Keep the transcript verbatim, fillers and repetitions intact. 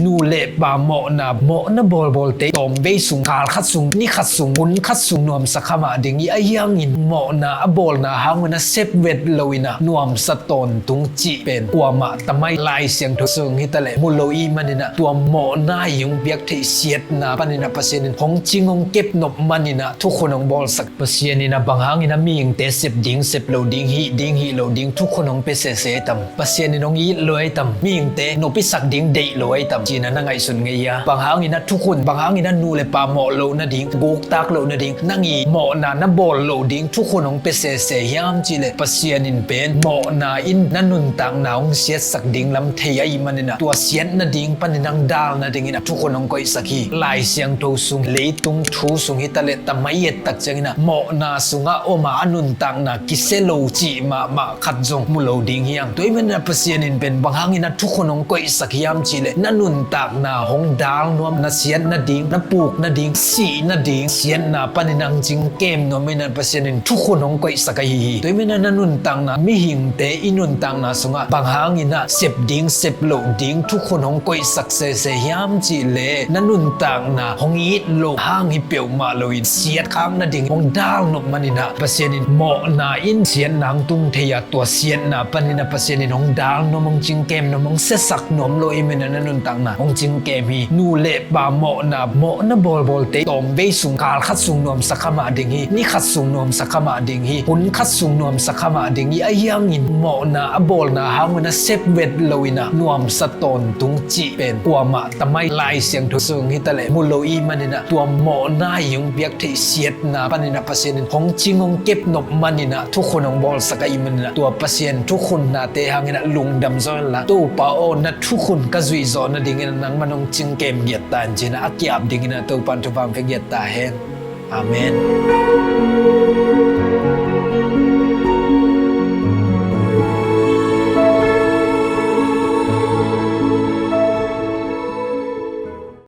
Nu le pa mawhna, mawhna bawlbawlte tawmvei sung, kal khat sung, ni khat sung, hun khat sung nuamsa kha mah ding hi. Ahi hangin mawhna a bawlna hang un a sep vet lo in a nuamsa tawntung cih pen kuamah tamai Lai Siangtho sung hi ta leh mu lo i hih manin a tua mawhna i hong piak theih siatna panin a Pasian in hong cing hong kep nop manin a thukhun hong bawlsak. Pasian in a bang hangin a mihingte sep ding sep lo ding, hih ding hih lo ding thukhun hong pia sese tam? Pasian in hong it lo ai tam? Mihingte nop i sak ding deih lo ai tam? Ci-in a na ngaihsun ngei a, bang hangin a thukhun, bang hangin a nu le pa mawh loh nading, guktak loh nading, nang i mawhna na bawl loh ding thukhun hong pia sese hiam cih leh Pasian in pen mawhna in na nuntakna hong siatsak ding lam thei ahih manin a tua siat nading panin hong dal nadingin a thukhun hong koihsak hi. Lai Siangtho sung, leitung thu sung hi ta leh tamai et tak ciangin a mawhna sungah om a a nuntakna kisia lo cih mahmah khat zong mu lo ding hi hang. Tua ahih manin a Pasian in pen bang hangin a thukhun hong koihsak hiam cih leh na nuntakna hong dal nuam, na siat nading, na puk nading, sih nading siatna panin hong cing kem nuam in a Pasian in thukhun hong koihsak ahi hi. Tua ahih manin a na nuntakna, mihingte i nuntakna sungah bang hangin a sep ding sep loh ding thukhun hong koihsak sese hiam cih leh na nuntakna hong it loh hang hi peuhmah lo in siat khak nading hong dal nop manin a Pasian in mawhna in siatna hong tung thei a, tua siatna panin a Pasian in hong dal nuam, hong cing kem nuam, hong siasak nuam lo ahih manin a na nuntakna hong cing kem hi. Nu le pa mawhna, mawhna bawlbawlte tawmvei sung, kal khat sung nuamsa kha mah ding hi, ni khat sung nuamsa kha mah ding hi, hun khat sung nuamsa kha mah ding hi. Ahi hangin mawhna a bawlna hang un a sep vet lo in a nuamsa tawntung cih pen kuamah tamai Lai Siangtho sung hi ta leh mu lo i hih manin a tua mawhna i hong piak theih siatna panin a Pasian in hong cing hong kep nop manin a thukhun hong bawlsak ahih manin a tua Pasian thukhun nate hangin a lungdam zaw hen la, Topa aw, na thukhun ka zuih zawh nadingin a nangman hong cing kem ngiat ta in ci-in a a ki-ap dingin a Topa'n thupha hong pia ngiat ta hen. Amen.